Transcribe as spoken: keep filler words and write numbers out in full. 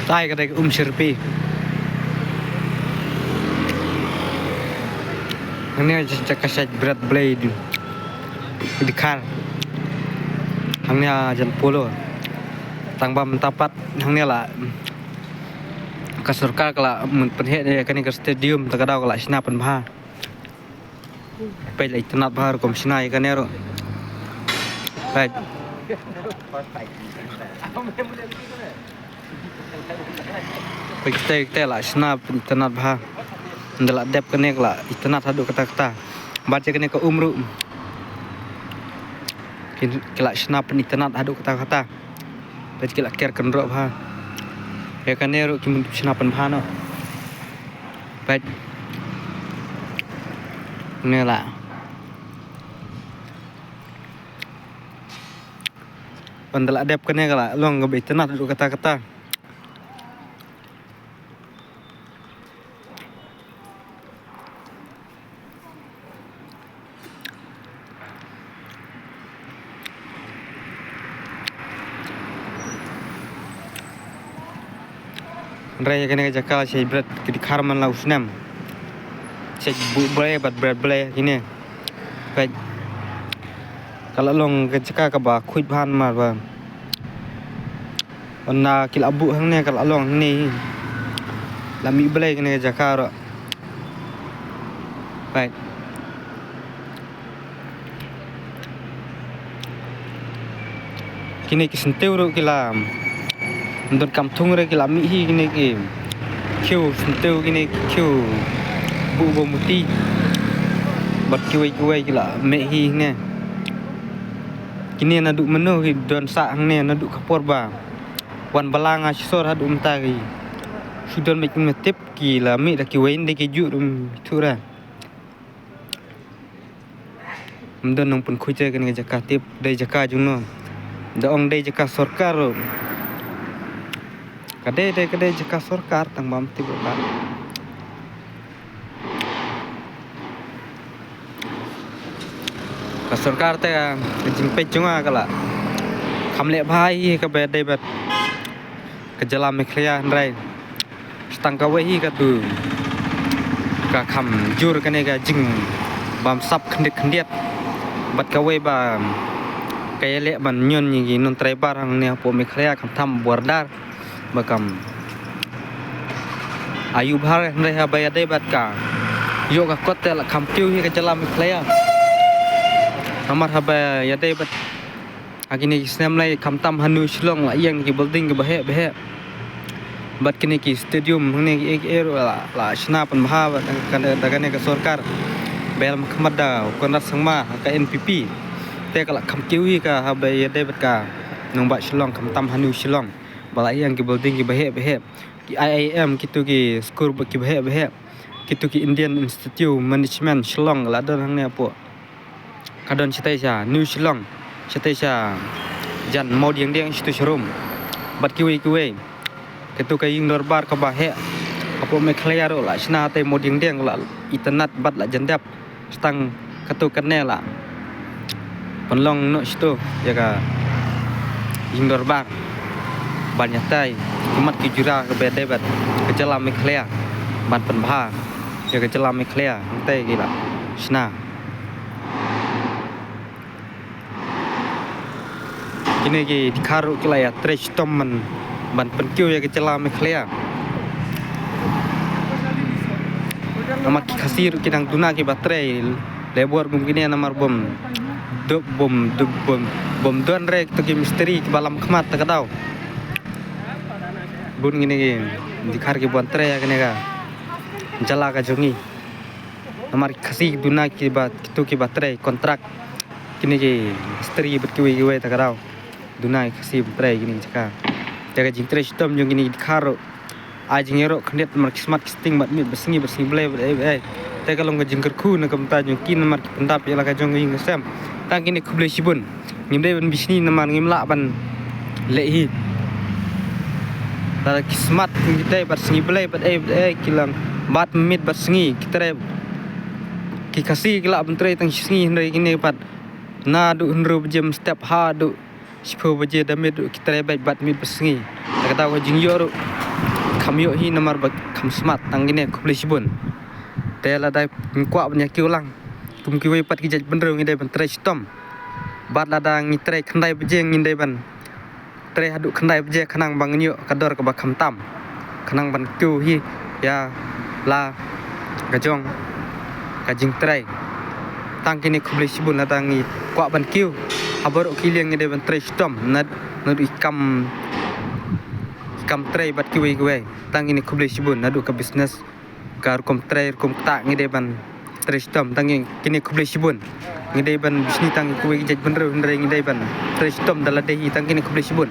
Te ka dei ka Umsyrpi. Hangne ka shait bret blei di, dkhar. Hangne jan polo. Tang ba mynta pat hangne la ka sorkar ka la pynheh ïa kane ka stadium, te ka daw ka la shna pynbha. Peit la itynnad bha ruh kum shna ïa kane ruh. Peit. Peit kita kita la shna itynnad bha. Ynda la dep kane ka la itynnad haduh katta katta. Bad ïa kane ka um ruh ki, ki la shna pyn itynnad haduh katta katta. Peit ki la ker kynroh bha. Ïa kane ruh ki mut shna pynbha noh. Peit. Ne la. Ynda la dep kane ka la long kaba itynnad haduh katta katta. Hynrei ïa kane ka jaka shait bret ki dkhar man la u snem. Shait buh blei bad bret blei kine. Peit. Ka la long ka jaka kaba khuid bha namar ba ynda ki la buh hangne ka la long hangne. La mih blei kane ka jaka ruh. Peit. Kine ki syntiew ruh ki la, ym don kam thung re ki la mih hi kine ki khiew syntiew, kine ki khiew buh ba muti. Bad kiwei kiwei ki la mih hi hangne. Kine naduh mynno ki don sah hangne naduh ka por ba wan balang ha shisor haduh mynta ki shu don beit kum tip ki la mih da kiwei, ynda ki juh ruh ym ithuh re. Ym don nongpynkhuid re kane ka jaka, tip dei jaka jongno. Da ong dei jaka sorkar ruh. Ka dei dei ka dei jaka sorkar tang bam tip ka. Ka sorkar te ka jingpeit jong nga ka la kham leh bha hi kaba dei bad ka jylla Meghalaya, hynrei tang kawei hi katu ka kham jur kane ka jingbamsap khyndiat khyndiat. Bad kawei ba ka ïaleh ban ñion ïa ki nongtrei bar hangne hapoh Meghalaya khamtam border ba kam ayu bha re, hynrei haba ïadei bad ka ïoh ka kot te la kham kiew hi ka jylla Meghalaya. Namar haba ïadei bad ha kine ki snem lai khamtam ha New Shillong la ïeng ki building kiba heh ba heh. Bad kine ki stadium hangne ki ei ki ei ruh la, la shna pynbha bad kane, da kane ka sorkar ba ïalam khmat da u Conrad Sangma ha ka N P P. Te ka la kham kiew hi ka haba ïadei bad ka nongbah Shillong khamtam ha New Shillong. Ba la ïeng ki building kiba heh ba heh, ki I I M, kitu ki skul ba kiba heh ba heh, kitu ki Indian Institute Management Shillong la don hangne hapoh. Ka don shatei sha New Shillong, shatei sha jan Mawdiangdiang, shitu sharum. Bad kiwei kiwei kitu ka ïing dorbar kaba heh hapoh Meghalaya ruh la shna hatei Mawdiangdiang, la itynnad bad la jan dep. Tang katu kane la pynlong noh shitu ïa ka ïing dorbar ban ïatai khmat ki jura kaba dei bad ka jylla Meghalaya ban pynbha ïa ka jylla Meghalaya. Hangtei ki la shna. Kine ki dkhar ruh ki la ïatrei shitom ban, ban pynkiew ïa ka jylla Meghalaya. Namar ki Khasi ruh ki dang duna kiba trei labour kum kine namar bym duk, bym duk, bym, bym don re kitu ki mistri kiba lam khmat ta ka daw. Bun kine ki dkhar ki ban trei ïa kane ka jylla ka jong ngi. Namar ki Khasi duna kiba, kitu kiba trei kontrak. Kine ki mistri bad kiwei kiwei ta ka daw. Duna ki Khasi ban trei kine ki jaka. Te ka jingtrei shitom jong kine ki dkhar ruh ai jingïaroh khyndiat namar ki smat ki sting bad miet bad sngi bad sngi Blei bad ei bad ei. Te ka long ka jingkyrkhu na ka bynta jong ki namar ki pyndap ïa la ka jong ka ïing ka sem. Tang kine, khublei shibun. Ngim dei ban bishni namar ngim lah ban leh hi. Lada ki smat ki dei bad sngi Blei bad ei bad ei, ki long bad miet bad sngi ki trei. Ki Khasi ki lah ban trei tang shi sngi, hynrei kine pat naduh hynriew baje mynstep haduh shiphew baje da miet ruh ki trei bad, bad miet bad sngi. Ta ka daw ka jingïoh ruh kham ïoh hi namar ba kham smat. Tang kine khublei shibun. Te lada ngi kwah ban ïa kiew lang kum kiwei pat ki jait bynriew ngi dei ban trei shitom. Bad lada ngi trei khyndai baje ngi dei ban trei haduh khyndai baje khnang ba ngin ïoh ka dor kaba kham tam, khnang ban kiew hi ïa la ka jong ka jingtrei. Tang kine khublei shibun. Lada ngi kwah ban kiew ha baroh ki liang ngi dei ban trei shitom, na, naduh i kam, i kam trei bad kiwei kiwei. Tang kine khublei shibun. Naduh ka business, ka rukom trei, rukom ktah ngi dei ban trei shitom. Tang kine khublei shibun. Ngi dei ban bishni tang kiwei ki jait bynriew hynrei ngi dei ban trei shitom da lade hi. Tang kine khublei shibun.